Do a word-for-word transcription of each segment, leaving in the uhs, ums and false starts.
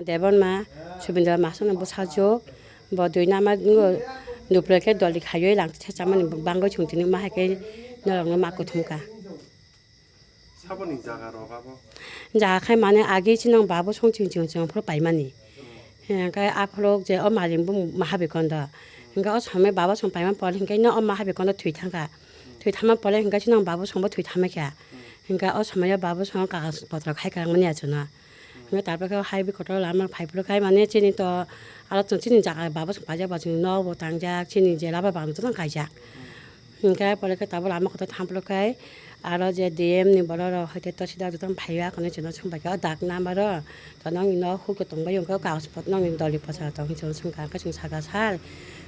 Debon ma, Subindra ma sono bwsajwk, bo dui nama ngo duplicate doli khaiwi lang se chamani bangwi chwng tini ma hai khe norokno ma kuthum ka. Saboni jaga rok abo? Jaga khai mane agi chinong babu song ching ching ching phuru paimani. Hingke aphuru je o malik bung mahabi kondo. Hingke o somoi babu song paima pore hingke no o mahabi kondo thwi thangka. Thwi thangma pore hingke chinong babu song bo thwi thangma kha. Hingke o somoi o babu song kagas potro khai kang mani achuno. Hingke tarpore khe hai bi kotor lama phai phuru khai mane chini to aro chini jaga babu song paijak ba chini nok bo tangjak chini jela ba bang jotong kaijak. Hingke pore khe tabuk lama kotor thang phuru khai aro je D M ni borok rok hai khe to sida jotong phaiya kono chwngno swng bai khe o dak number o to nokni nok huk tongbai wngkha o kagoz pot nokni doli pocha tong hinwi chwngno swngkha hingke chwng saka sal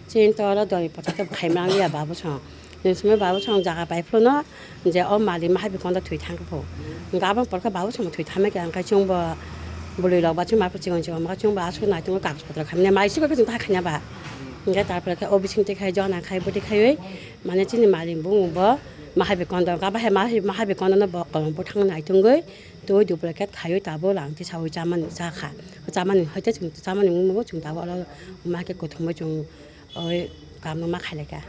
chini to oro doli pocha khe phaima wngya babu song. Chwng swngwi babu song jaga pai phuru no je o malik mahabi kondo thwi thang khe pho hingke aboni pore khe babu song thwi thangma khe hingke chwngbo bwrwi rok ba chwngma chikon chikon chwngbo aswk naitongo kagoz potro khaimani mai swkang khe chwng ta khaina ba hingke tarpore khe o bising twi khai jona khai bwtwi khaiwi. Mane chini malik bung bo mahabi kondo ka bahai mahabi mahabi kondo no bo kolom bwthang nai tungwi twi duplicate khaiwi tabuk lang tisawi chamani chakha. Chamani hai te chwng chamani mung bo chwng tabuk oro ma khe kuthumwi chwng oi kam no ma khailai kha.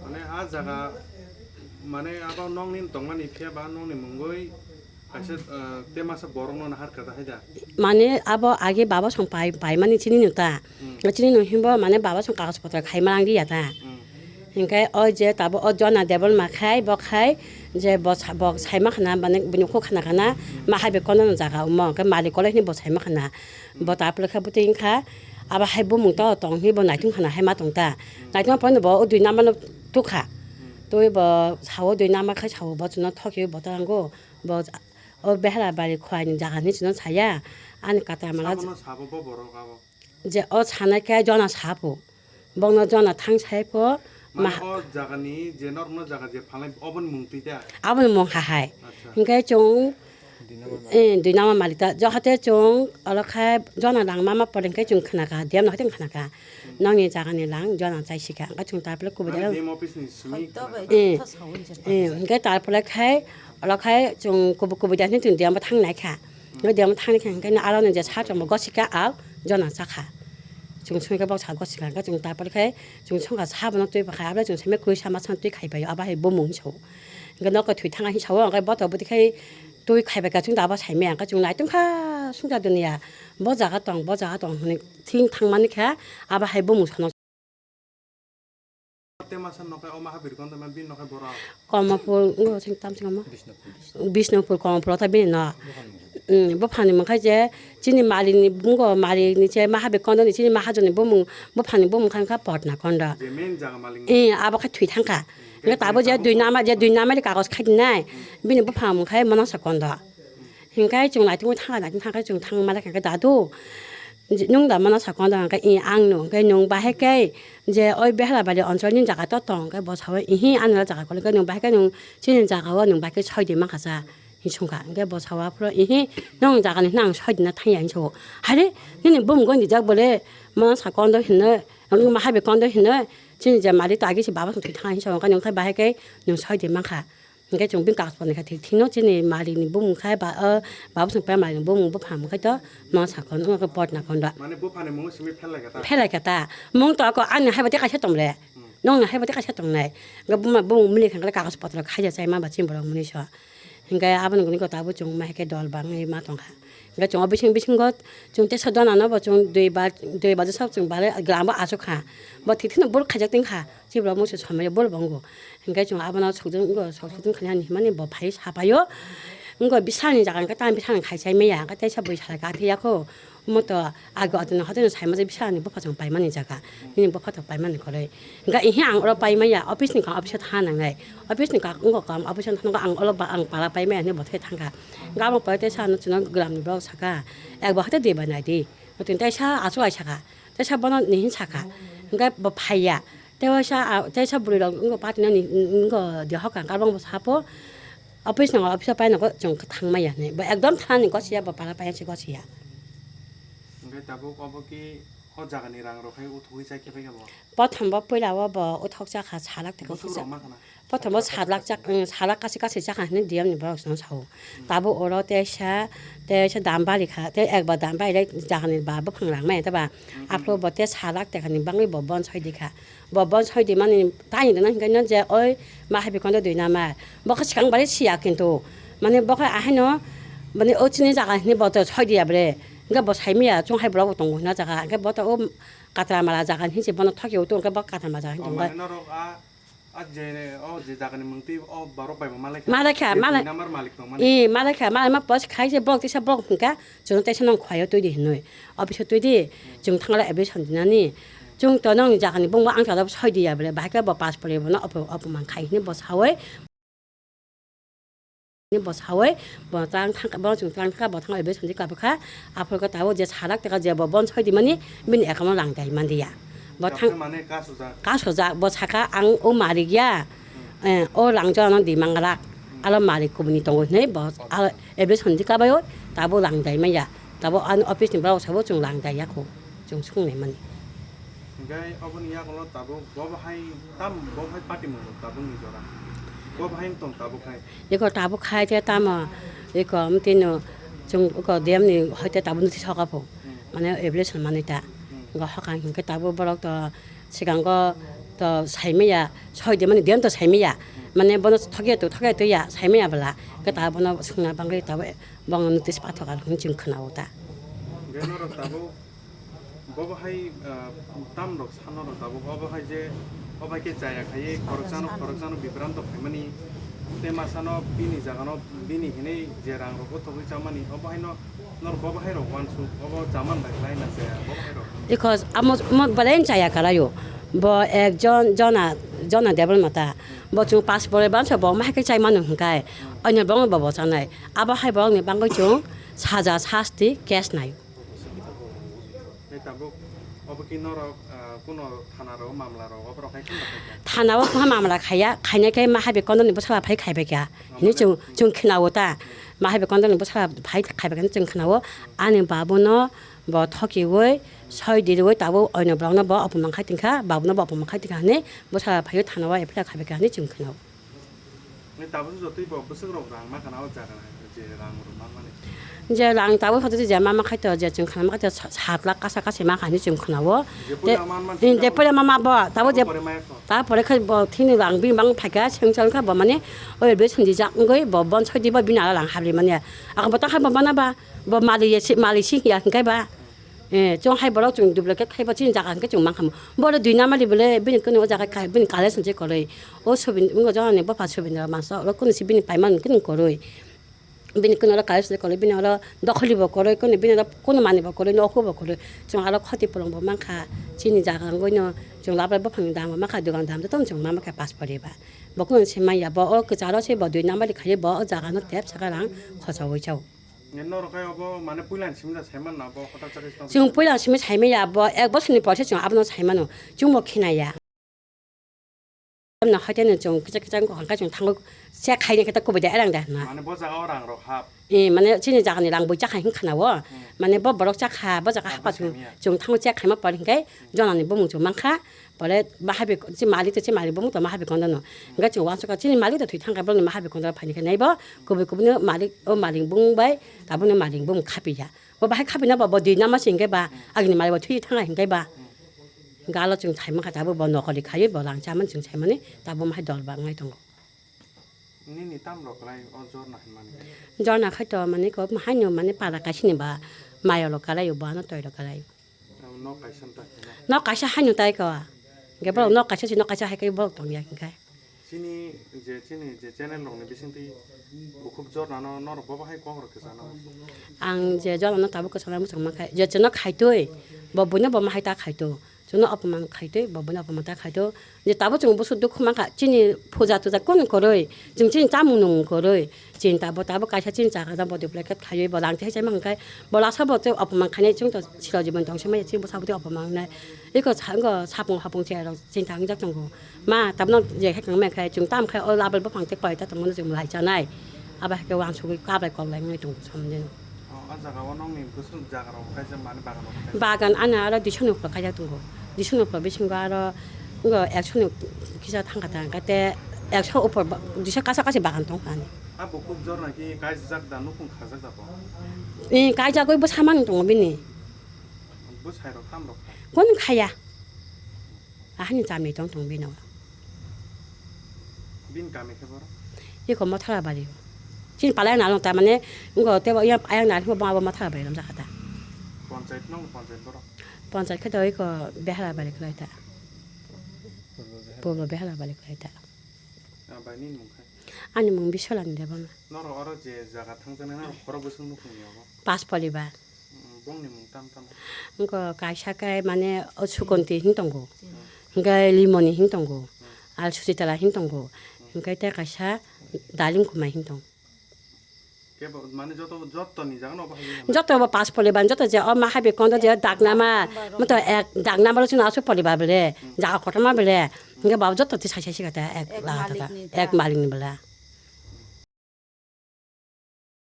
Mane a jaga mane abo nokni tongmani phiya ba nokni mungwi Kaisa, ah, te masa borokno nahar kha da hai da? Mane abo age baba song pai, paimani chini no ta. Hmm. Chini no himbo mane baba song kagoz potro khaima lang ya ta. Hmm. Hingke o je tabo o jona debol ma khai bo khai je bo sa-, bo saima khana mane bini kho khana khana ma hai be kono no jaga omo hingke malik kolai hini bo saima khana. Bo ta pore khe bo twi wngkha abo hai bumung to tong hini bo naitung khana hai ma tong ta. Naitung pore bo o dui nama no tukha. Twi bo sao dui nama khai sao bo chwngno thokhe bo ta rango. Bo o behra bari khwlai ni jaga hinwi chwngno saya. Ani kata mala Sabono sabo bo borok abo? Je o sanai khe jona sapo. Bongno jona thang sai pho. Mane ma- o jaga ni je norokno jaga je phalnai oboni mung twi da? Aboni mung ha hai. Acha. Hingke chwng, eh, dui nama malik ta. Johate chwng olo khe jona lang mama pore hingke chwng khna kha, D M no hai khna kha. Nokni jaga ni lang jona chai sika. Hingke chwng tarpore kubui Mane da. D M office ni simi khna kha. Eh, eh, hingke tarpore khai Olo khai chwng kubui kubui da hinwi chwng diyama thang nai kha. Hwnkhe diyama thang nai kha hwnkhe no aro no je sa chwng bo gosi kha, ah, jona cha kha. Chwng songwi khe bok sa gosi kha, hwnkhe chwng tarpor khe chwng songkha sa bono twi pakha, abo chwng simi kwrwi sa masa twi khai pai o, abo hai bumung hinwi sa o. Hwnkhe nokho thwi thang hinwi sa o, hwnkhe bothor bwtwi khai twi khai pai kha, chwng da abo sai maya, hwnkhe chwng nai tong kha songcha duniya. Bo jaga tong, bo jaga tong hinwi thing thang mani kha, abo hai bumung sono. Te masa nokai o maha birkon tongma bini nokai borok. Komopur, ngo sing tam sing omo. Bisnupur. Bisnupur, Komopur, ta bini no. Buphang. Mm, buphangni mungkhai je, chini malikni, ngo malikni je maha birkon ni chini mahajonni bumung, buphangni bumung kha, kha Potna Kondo. Je main jaga malikni. Eh, abo kha thwi thangkha. Hingke Nge tabo je thwi dui thangkha. Nama, je dui nama ri kagos khai dinai. Mm. Bini buphang mungkhai Manasa Kondo. Hingke chwng naitukmwi thangkha, naitukmwi thangkha, chwng thangma le kha, khe dadu. Nwng da mano sakon da hwnkhe, "Ih, ang no." Hwnkhe nwng bahai khe je oi Behlabari oncholni jaga to tong, hwnkhe bo sao, "Ihi, ani o jaga kwlwng khe nwng bahai khe nwng chini jaga o nwng bahai khe soi di mankha sa," hinwi swngkha. Hwnkhe bo sao aphuru, "Ihi, nwng jaga ni hwnna ang soi di na thang ya," hinwi sao. "Haire, nini bumung goni rijak bole, mano sakon do hinwi, nwng ma habi kon do hinwi, chini je malik to agi se baba thang thang," hinwi sao. Hwnkhe nwng khe bahai khe nwng soi di mankha. Hingke chwng bini kagoz potni khe thik thikno chini malikni bumung khai ba, o, babu chwng pai malikni bumung buphang khai to ma sakon, wngkha Potna Kondo. Mane buphangni mungo simi phelai kha ta? Phelai kha ta. Mung to ako ani hai bati kaisa tong le. Hmm. Nongni hai bati kaisa tong nai. Hingke buma bumung mili kha kagoj potro khaija chai ma ba chini borok muni so. Hingke aboni guni kota bo chwng ma hai khe dol bangwi ma tong kha. Hingke chwng o bising bisingo chwng teisa dona no bo chwng dui ba, dui ba jesa chwng bale gram bo asuk kha. Bo thik thikno bul khaijak ting kha. Chibrok musu somoi bol bongo. Hingke chwng abono sokjwng, wngkha sok sokjwng khainani hinmani bo phai sapaio. Wngkha bisani jaga hingke tamo bisani khai chai maya. Hingke teisa bui salai kha, athai yakho. Omo to age atwino hoteno sai masa bisani bupha chwng paimani jaga. Nini bupha to paimani kwrwi. Hingke ihi ang oro pai maya, office ni kam office o tha nangnai. Office ni kam, wngkha kam office o thangkha ang olo ba ang para pai maya hinwi bo thai thangkha. Hingke amo pore teisa ano chwngno gramni borok saka, "Ek bo hate dui bai nai di." Hotoni teisa achuk ai saka. Teisa bono nihin saka. Hingke bo phaiya. Teisa, a, teisa bwrwi rok wngkha party no ni, wngkha de hoka hwnkhe abo wngkha sapo. Office no office o pai no chwng thang maya hinwi. Bo ekdom thani gosi ya, bo para pai se gosi ya. Hingke tabuk obo ki O jagani rang rok hai uthugwi chai khe bai khe bo. Prothom bo puila o bo uthok chakha salak tei Bwswk uthok rok chak-, ma khna? Prothom bo salak chak, um, salak kasi kasi chakha hinwi D M ni borok no sao. Tabuk oro teisa, teisa dam bari kha, tei ekbar dam bari le jagani ba buphang rang maya tei ba. Aphuru bo tei salak tei khani bangwi bo bon soi di kha. Bo bon soi di mani tani dana hinkhai no je oi ma hai bikon dui namar. Bo khe swkang bari siya kintu. Mani bo khe ahaino mani o chini jaga hinwi bo to soi diya bre. Hingke bo sai maya chung hai borok bo tongo hwnna jaga. Hingke bo to o katra mala jaga hinwi se bono thoki o to hingke bo katra mala jaga hinwi O tongbai. Mane norok a, a je, o je jagani mungtwi o borok bai bo malai kha. Malai kha, Je malai. Dui number malik tongmani. E, malai kha, malai ma pos khai je borok tisa borok hingka. Chwng teisa nang khwlai o twi di hinwi. Office o twi di, chwng thangla eviction dinani. Chwng to nang jagani bungbo ang tala soi di ya bole, bahai khe bo pass pore bono opo-, opomang khai hinwi bo sawi. Bo sawi, bo tang thang, bo chwng tang thang, bo thang eviction di kabakha. Aphuru khe tabuk je salak teka je bo bon soi di mani, bini account o rang dai man di ya. Bo thang Jabse mane kasujak. Kasujak, bo saka ang o malik ya. Eh, o rang jora no di mangalak. Alo malik kubuni tongo hinwi bo, alo eviction di kabai o, tabuk rang dai man ya. Tabuk ani office ni borok sabo chwng lang dai ya kho, chwng sung nai mani. Hingke oboni yagulo tabuk bo bahai tam, bo bahai party mung tabuk ni jora. Bo bahai tong tabuk hai. Eko tabuk hai te tamo, eko amtino chwng eko D M ni hoite tabuk nuti soka pho. Hmm. Mane evaluation manwi ta. Hmm. Go hokang hingke tabuk borok to sikango to saimaya, soi de mani D M to saimaya. Hmm. Mane bono thokya to, thokya to ya, saimaya bwla. Ke ta bono sungna bangwi tabuk Bo ang notice pathok ar hwn chwng khwnao ta. Hwnkhe norok tabuk bo bahai, ah, tam rok sa norok tabuk o bahai je o bai khe chaya khaiwi khoroksano, khoroksano bibranto khaimani tei masano bini jagano bini hinwi je rang rok uthogwi chamani o bahai no norok bo bahai rok uansuk obo chaman bai khlai na chaya bo bahai rok. Because amo, mo belai chaya kalaio. Bo ekjon jona, jona development ta. Bo chwng pass pore bansa bo ma hai khe chai mano hwnkhe. Onyo bo bo bo chanai. Abo hai borokni bagwi chwng saja sasti case naio. Tei tabuk obo ki norok, ah, kuno thana rok mamla rok oborok hai kheno khaikha? Thana o kha mamla khaiya, khainai khe ma hai be kondoni bwsala phai khaibai kha. Hini chwng, chwng khnao ta. Ma hai be kondoni bwsala phai khaibai kha hini chwng khnao. Ani babuno bo thokiwi, soi diriwi tabuk oino borokno bo opomang khai tongkha, babuno bo opomang khai tongkha hini bwsala phaiwi thana o F I R khaibai kha hini chwng khnao. Ni tabuk jotoi bo bwswk rok rang ma khana o jaga je rang rok ma mani. Je rang tabuk hote je ma ma khai to je chwng khana ma khai to sa-, sat lakh kasa kasa ma kha hini chwng khana o. Je Te, puila ma ma in je sita puila ma ma bo tabuk je tabuk pore ma kho. Ta pore khai bo thini rang bini bang phaikha sengchal kha bo mane o be sindi jak ngoi bo bon soi di bo bini ala lang habli mane. Ako bo ta khai bo mana ba bo mali ye si mali si ya hingkai ba. Eh, chwng hai borok chwng duplicate khai bo chini jaga hwnkhe chwng mankha mo. Bo oro dui number ni bole bini kunu o jaga khai, bini college hwnse kwrwi. O Subin-, wngkha jona ni bupha Subindra Masa, oro kunu si bini paimani kunu kwrwi. Bini kunu oro college hwnse kwrwi, bini oro dokholi bo kwrwi, kunu bini oro kunu mani bo kwrwi, nokhu bo kwrwi. Chwng aro khoti pulung bo mankha, chini jaga wngwi no chwng labre buphang ni dam bo mankha, dogan dam joto no chwng ma mankha pass pori ba. Bo kunu si manya, bo o kwcharo se bo dui number ni khai bo o jaga no tep saka rang khochaui chao. Norok hai obo mane puila ni simi da saiman na bo hotak chakhe tong. Chwng puila simi saimaya bo ek bosor ni porse chwng abono saimano. Chwng bo khinaya. Amna hoite no chwng kicha kicha wngkha hwnkhe chwng thango chek khaina khe ta kubui da erang da hwnna. Mane bo jaga o rang rok hap. Eh, mane chini jaga ni rang bui chakha hwn khana o. Hmm. Mane bo borok chakha, bo jaga hapa chwng, chwng thango chek khaima por hwnkhe jona ni bumung chwng mankha. Pore bahai bai, che malik to che malik bo mukto bahai bai kondo no. Hingke chwng uansukha chini malik to thwi thangkha borokni bahai bai kondo phaini khe naibo kubui kubui no malik, o malik bung bai tabukni malik bung khapiya. Bo bahai khapina ba bo dui nama se hingke ba agini malik bo thwi thangkha hingke ba. Galo chwng thai mankha tabuk bo nokoli khaiwi bo rang chamani chwng saimani tabuk bahai dol ba wngnai tongo. Nini tam rok lai o jorna hinmani? Jorna khai to mani ko haino mani para kaisini ba mayo lo kalai bo ano toi lo kalai. Nok kaisa no ta khe na? Nok kaisa haino tai ko. Hingke borok nok kaisa si nok kaisa hai khe borok tong ya hingke. Chini je, chini je channel rok ni bisingtwi bukhuk jorna no norok bo bahai kok rok kwchana? Ang je jorna no tabuk kwchana muchung mankha, je chwngno khaitwi bo buino bo mahai ta khaitwi, chwngno opomang khaitwi bo buino opomang ta khaitwi. Je tabuk chwng busu dukhu mankha, chini puja tuja kunu kwrwi, chwng chini chamung nung kwrwi, chini tabuk, tabuk kaisa chini jaga no bo duplicate khaiwi bo rang chai chai mankha, bo lasa bo tei opomang khainai chwng to silo jibon tong se maya chini bwsa bo tei opomang nai. Eko sa-, wngkha sapung hapung chair rok chinta wngjak tongo. Ma, tabno je khe tongma khe, chwng tam khe o label buphang tei koi ta tongmani chwng lai chanai. Abo hai khe uansugui kabai kok lai wngwi tongo samung deno. O, O jaga o nokni bwswk jaga rok kaisa mani bagan rok kaisa. Bagan ani aro duiso ni upor kaijak tongo. Duiso ni upor bisingo aro wngkha ekso ni kisa thangkha ta, hwnkhe te ekso upor ba-, duiso kaisa kaisa bagan tongkha ani. A bukhuk jorna ki kaijak da, nukhung khajak da bo? Ee, kaijagwi bwsa mani tongo bini. Bwsai rok tam rok kha? Kunu khaya. Ahani chamwi tong tong bino. Bini kami khe boro? Iko Mothalabari. Chini palai nalo tamane, ngo tebo iya ayang nari mo bo Mothalabari lam jakata. Panchayat nong panchayat boro? Panchayat khe to iko Behalabari khlai ta. Purbo Behalabari khlai ta. Ah, bai nini mung khe? Ani mung Bisolani Debbarma. Norok oro je jaga thangjaknai norok khorok bwswk nukhung ni obo? Pas poribar. Mm, bongni mung tam tamo? Wngkha kaisa khe mane o Sukonti hin tongo. Hwnkhe Limoni hin tongo. Al Susitala hin tongo. Hwnkhe tei kaisa Dalim Kumai hin tong. Kebo mane joto, jotoni jaga no bahai. Joto bo pas poribar, joto je o mahabi kondo je dagnama, moto ek dagnama rok chwng aswk poribar bele, jaga kotorma bele, hwnkhe babo joto twi sai sai siga ta ek. Ek laga ta ta, malikni ta. Ek malikni bela.